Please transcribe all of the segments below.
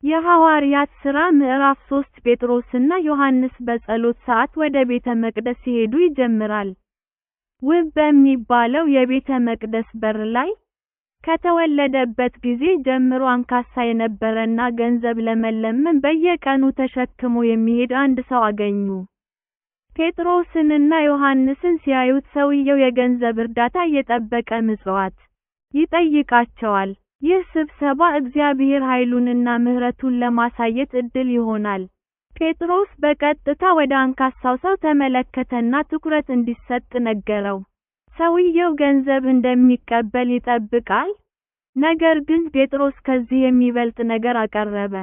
የሐዋርያት ሥራ ምዕራፍ 3 ጴጥሮስና ዮሐንስ በጸሎት ሰዓት ወደ ቤተ መቅደስ ሲሄዱ ይጀምራል። ውብ በሚባለው የቤተ መቅደስ በር ላይ፣ ከተወለደበት ጊዜ ጀምሮ አንካሳ የነበረና ገንዘብ ለመለመን በየቀኑ ተሸክሞ የሚሄድ አንድ ሰው አገኙ። ጴጥሮስንና ዮሐንስን ሲያዩት ሰውየው የገንዘብ እርዳታ እየጠበቀ ምጽዋት ይጠይቃቸዋል። ይህ ስብሰባ እግዚአብሔር ኃይሉንና ምሕረቱን ለማሳየት ዕድል ይሆናል። ጴጥሮስ በቀጥታ ወደ አንካሳው ሰው ተመለከተና ትኩረት እንዲሰጥ ነገረው። ሰውየው ገንዘብ እንደሚቀበል ይጠብቃል፣ ነገር ግን ጴጥሮስ ከዚህ የሚበልጥ ነገር አቀረበ።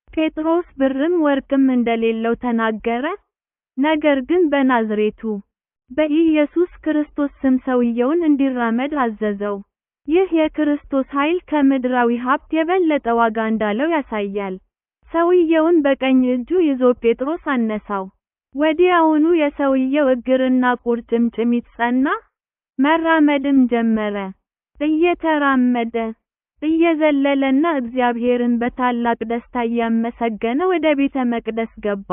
ጴጥሮስ ብርም ወርቅም እንደሌለው ተናገረ፣ ነገር ግን በናዝሬቱ በኢየሱስ ክርስቶስ ስም ሰውየውን እንዲራመድ አዘዘው። ይህ የክርስቶስ ኃይል ከምድራዊ ሀብት የበለጠ ዋጋ እንዳለው ያሳያል። ሰውየውን በቀኝ እጁ ይዞ ጴጥሮስ አነሳው። ወዲያውኑ የሰውየው እግርና ቁርጭምጭሚት ጸና፣ መራመድም ጀመረ። እየተራመደ፣ እየዘለለና እግዚአብሔርን በታላቅ ደስታ እያመሰገነ ወደ ቤተ መቅደስ ገባ።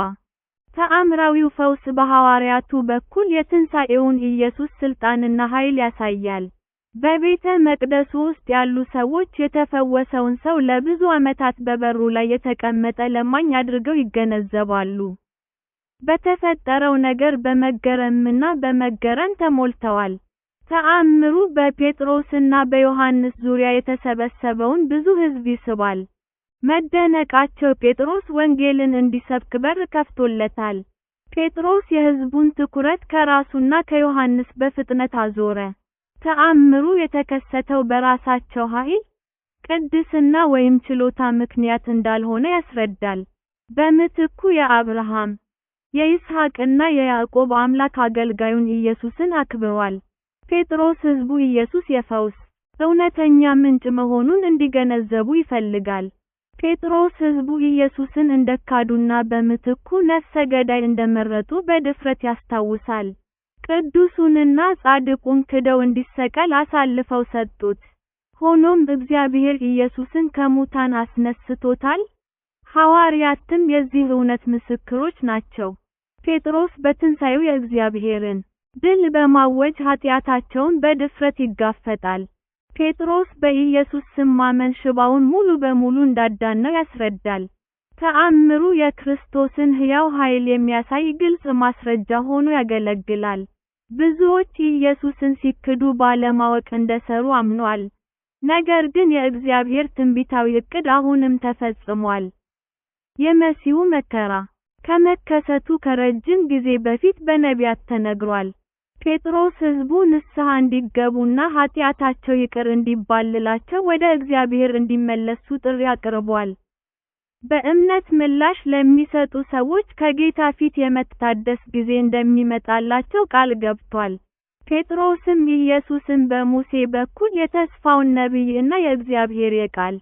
ተአምራዊው ፈውስ በሐዋርያቱ በኩል የትንሣኤውን ኢየሱስ ሥልጣንና ኃይል ያሳያል። በቤተ መቅደሱ ውስጥ ያሉ ሰዎች የተፈወሰውን ሰው ለብዙ ዓመታት በበሩ ላይ የተቀመጠ ለማኝ አድርገው ይገነዘባሉ። በተፈጠረው ነገር በመገረምና በመገረም ተሞልተዋል። ተአምሩ በጴጥሮስና በዮሐንስ ዙሪያ የተሰበሰበውን ብዙ ሕዝብ ይስባል። መደነቃቸው ጴጥሮስ ወንጌልን እንዲሰብክ በር ከፍቶለታል። ጴጥሮስ የሕዝቡን ትኩረት ከራሱና ከዮሐንስ በፍጥነት አዞረ። ተአምሩ የተከሰተው በራሳቸው ኃይል፣ ቅድስና ወይም ችሎታ ምክንያት እንዳልሆነ ያስረዳል። በምትኩ የአብርሃም፣ የይስሐቅና የያዕቆብ አምላክ አገልጋዩን ኢየሱስን አክብሯል። ጴጥሮስ ሕዝቡ ኢየሱስ የፈውስ እውነተኛ ምንጭ መሆኑን እንዲገነዘቡ ይፈልጋል። ጴጥሮስ ሕዝቡ ኢየሱስን እንደካዱና በምትኩ ነፍሰ ገዳይ እንደመረጡ በድፍረት ያስታውሳል። ቅዱሱንና ጻድቁን ክደው እንዲሰቀል አሳልፈው ሰጡት። ሆኖም እግዚአብሔር ኢየሱስን ከሙታን አስነስቶታል፣ ሐዋርያትም የዚህ እውነት ምስክሮች ናቸው። ጴጥሮስ በትንሣኤው የእግዚአብሔርን ድል በማወጅ ኃጢአታቸውን በድፍረት ይጋፈጣል። ጴጥሮስ በኢየሱስ ስም ማመን ሽባውን ሙሉ በሙሉ እንዳዳነው ያስረዳል። ተአምሩ የክርስቶስን ሕያው ኃይል የሚያሳይ ግልጽ ማስረጃ ሆኖ ያገለግላል። ብዙዎች ኢየሱስን ሲክዱ ባለማወቅ እንደሰሩ አምኗል። ነገር ግን የእግዚአብሔር ትንቢታዊ ዕቅድ አሁንም ተፈጽሟል። የመሲሁ መከራ ከመከሰቱ ከረጅም ጊዜ በፊት በነቢያት ተነግሯል። ጴጥሮስ ሕዝቡ ንስሐ እንዲገቡና ኃጢአታቸው ይቅር እንዲባልላቸው ወደ እግዚአብሔር እንዲመለሱ ጥሪ አቅርቧል። በእምነት ምላሽ ለሚሰጡ ሰዎች ከጌታ ፊት የመታደስ ጊዜ እንደሚመጣላቸው ቃል ገብቷል። ጴጥሮስም ኢየሱስን በሙሴ በኩል የተስፋውን ነቢይ እና የእግዚአብሔር የቃል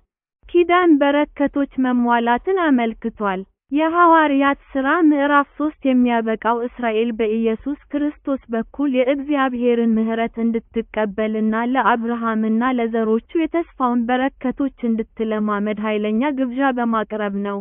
ኪዳን በረከቶች መሟላትን አመልክቷል። የሐዋርያት ሥራ ምዕራፍ 3 የሚያበቃው እስራኤል በኢየሱስ ክርስቶስ በኩል የእግዚአብሔርን ምሕረት እንድትቀበልና ለአብርሃምና ለዘሮቹ የተስፋውን በረከቶች እንድትለማመድ ኃይለኛ ግብዣ በማቅረብ ነው።